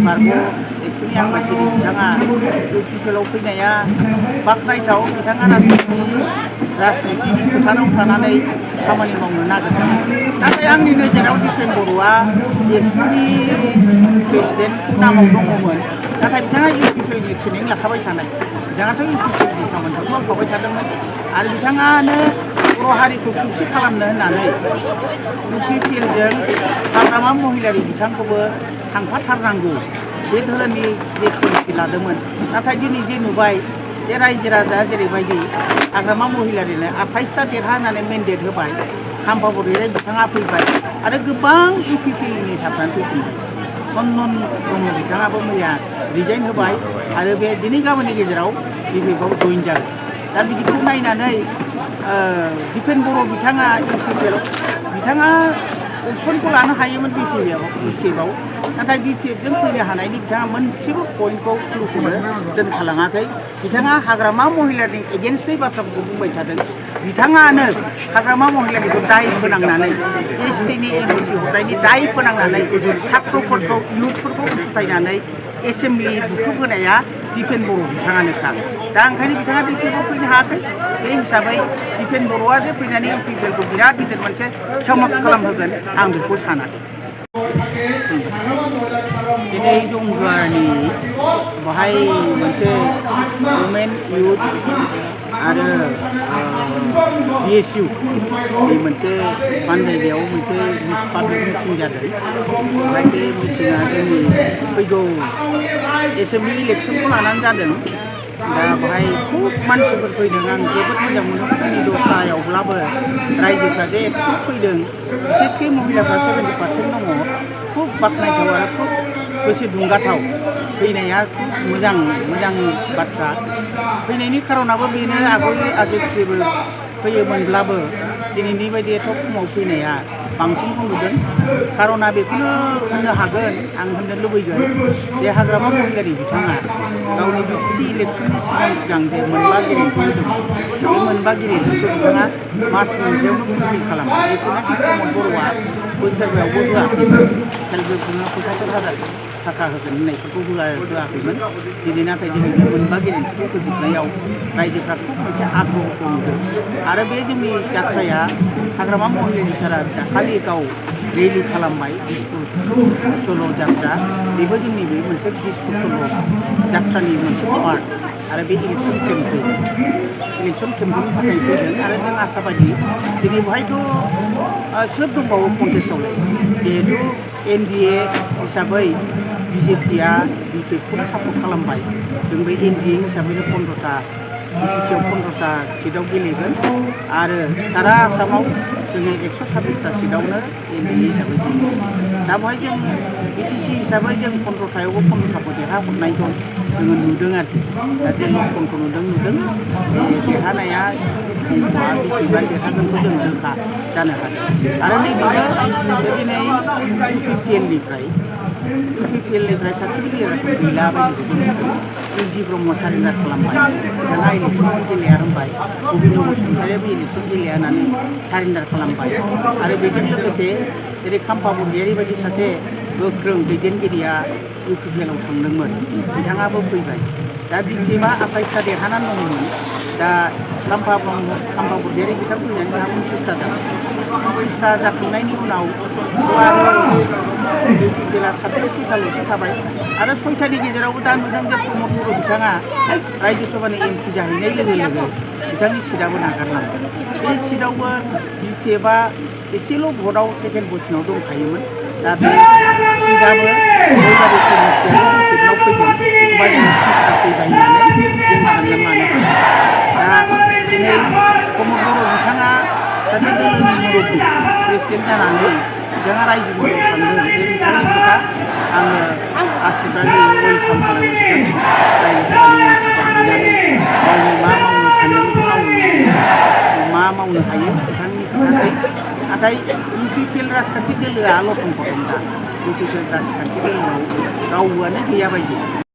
बारग' एबसुनि आफादगिरि बिथाङा इउपिपिएलआव फैनाया बाख्नायथाव। बिथाङा राजनितिनि फोथाराव थानानै खामानि मावनो नागिरदों। नाथाय आंनि नोजोराव दिपेन बर'आ एबसुनि प्रेसिडेन्ट नामाव दङमोन। नाथाय बिथाङा इउपिपिएलनि ट्रेनिं लाखाबाय थानाय। बिथाङाथ' इउपिपिएलनि खामानिखौ मावखाबाय थादोंमोन आरो बिथाङानो बर' हारिखौ खौसे खालामनो होननानै इउपिपिएलजों हाग्रामा महिलारि बिथांखौबो थांफाथारनांगौ बे धोरोमनि जे पलिसि लादोंमोन। नाथाय दिनै जे नुबाय जे रायजो राजाया जेरैबायदि हाग्रामा महिलारिनो 28टा देरहानानै मेन्डेट होबाय, खाम्फा बर'निफ्राय बिथाङा फैबाय आरो गोबां इउपिपिएलनि नेताफ्रानो फैफिनबाय। चन्दन ब्रह्म बिथाङाबो मैया रिजाइन होबाय आरो बे दिनै गाबोननि गेजेराव बिपिएफआव जइन जागोन। दा बिदिखौ नायनानै दिपेन बर' बिथाङा इउपिपिएलआव बिथाङा अपसनखौ लानो हायोमोन बिपिएफआव। नाथाय बिपिएफजों फैनो हानायनि बिथाङा मोनसेबो पइन्टखौ क्लुखौनो दोनखालाङाखै। बिथाङा हाग्रामा महिलारिनि एगेन्स्टै बाथ्राफोरखौ बुंबाय थादों। बिथाङानो हाग्रामा महिलारिखौ दाय फोनांनानै एससिनि एमपिसि हरनायनि दाय फोनांनानै सात्रफोरखौ इयुथफोरखौ उसुथायनानै एसेमब्लि बुख्रुब होनाया दिपेन बर' बिथाङानोखा। दा ओंखायनो बिथाङा बिपिएफआव फैनो हायाखै। बे हिसाबै दिपेन बर'आ जे फैनानै इउपिपिएलखौ बिराद गिदिर मोनसे चमक खालामहोगोन आं बेखौ सानाखै। दिनै जमदुवारनि बेहाय मोनसे वमेन इयुथ आरो बिएसइउ नि मोनसे बानजायनायाव मोनसे पाब्लिक मिटिं जादों। ओमफ्राय बे मिटिङा जोंनि फैगौ एसेमब्लि इलेक्सनखौ लानानै जादों। दा बेहाय खुब मानसिफोर फैदों। आं जोबोद मोजां मोनो। फुंनि 10टायावब्लाबो रायजोफ्रा जे एथ' फैदों, बिसेसकै महिलाफ्रा 70% दङ। खुब बाख्नायथाव आरो खुब गोसो दुंगाथाव। फैनाया खुब मोजां बाथ्रा। फैनायनि खारनाबो बेनो आगोलसेबो फैयोमोनब्लाबो दिनैनि बायदि एथ' फुङाव फैनाया बांसिनखौ नुदों। खारना बेखौनो होननो हागोन, आं होननो लुबैगोन जे हाग्रामा महिलारि बिथाङा गावनि बिटिसि इलेक्सननि सिगां जे मोनबा गेरेन्टि होदोंमोन, बे मोनबा गेरेन्टिखौ बिथाङा मास मोनब्रैयावनो फुलफिल खालामबाय। जेखौनाखि प्रमद बर'आ बोसोरबायावबो होआखैमोन। सेल्फ हेल्प ग्रुपनो 75,000 थाखा होगोन होननायफोरखौ होआखैमोन। दिनै नाथाय जोंनि बे मोनबा गेरेन्टिखौ होजोबनायाव रायजोफ्रा खुब मोनसे आग्रहखौ नुदों। आरो बे जोंनि जाथ्राया हाग्रामा महिलारि सारा दाखालि गाव रेलि खालामबाय दिसपुर चल' जात्रा। बेबो जोंनि बे मोनसे दिसपुर चल' जात्रानि मोनसे पार्ट। आरो बे इलेक्सन केम्पेइन इलेक्सन केम्पेइननि थाखाय फैदों। आरो जों आसाबादि दिनै बेवहायथ' सोर दंबावो कन्टेस्टआवलाय, जिहेथु एनडिए हिसाबै बिजेपिआ बिपिएफखौनो सापर्ट खालामबाय। जों बे एनडिए हिसाबैनो 15टा बिटिसिआव 15टा सिटआव गेलेगोन आरो सारा आसामाव जोङो 126टा सिटआवनो एनडिए हिसाबै गेलेगोन। दा बेवहाय जों बिटिसि हिसाबै जों 15टायावबो 15टाखौ देरहाहरनायखौ जोङो नुदों आरोखि। दा जे लक्षणखौ नुदों बे देरहानाया बिपिएफआ देरहागोनखौ जों रोखा जानो हादों। आरो नैबेबो दिनै इउपिपिएलनिफ्राय सासेबो लिडारखौ गैला बायदिखौ जों नुदों। इउजि ब्रह्म सारेन्डार खालामबाय। बिथाङा इलेक्सन गेलेया होनबाय। गबिन्द बसुमतारियाबो इलेक्सन गेलेया होननानै सारेन्डार खालामबाय। आरो बेजों लोगोसे जेरै खाम्फा बरगयारि बायदि सासे गोख्रों दैदेनगिरिया इउपिपिएलआव थांदोंमोन, बिथाङाबो फैबाय। दा बिपिएफआ 28टा देरहानानै दंमोन। दा खाम्फा बरगयारि बिथां फैनानै जोंहा 29टा जाबाय। 29टा जाखांनायनि उनाव आरो इउपिपिएलआ 6थाल'सो थाबाय। आरो 6टानि गेजेरावबो दा नुदों जे प्रमद बर' बिथाङा रायजो सभानि एमपि जाहैनाय लोगो लोगो बिथांनि सिटआबो नागारलांबाय। बे सिटआवबो बिपिएफआ एसेल' भटआव सेकेन्ड पजिशनाव दंखायोमोन। दा बे सिटआबो रैमारि समस्थियारि बिपिएफआव फैगोन। होमबा जों 30टा फैबाय होननानै जों सानना लानो हायो। दा दिनै प्रमद बर' बिथाङा सासे दोलोनि मुरब्बी प्रेसिडेन्ट जानानै बिथाङा रायजो सभायाव थांदों। बे बिथांनि खोथा आङो आसिर्बाद वेलकाम खालामो बिथांखौ। रायजो सभानि एमपि जाहैनानै गावनि मा मावनो सानदों बेखौ मा मावनो हायो बिथांनि खोथासै। नाथाय इउपिपिएल राजखान्थि दोलोआ लथं फथं दा। इउपिपिएल राजखान्थि दोलोआव रावबोआनो गैया बायदि।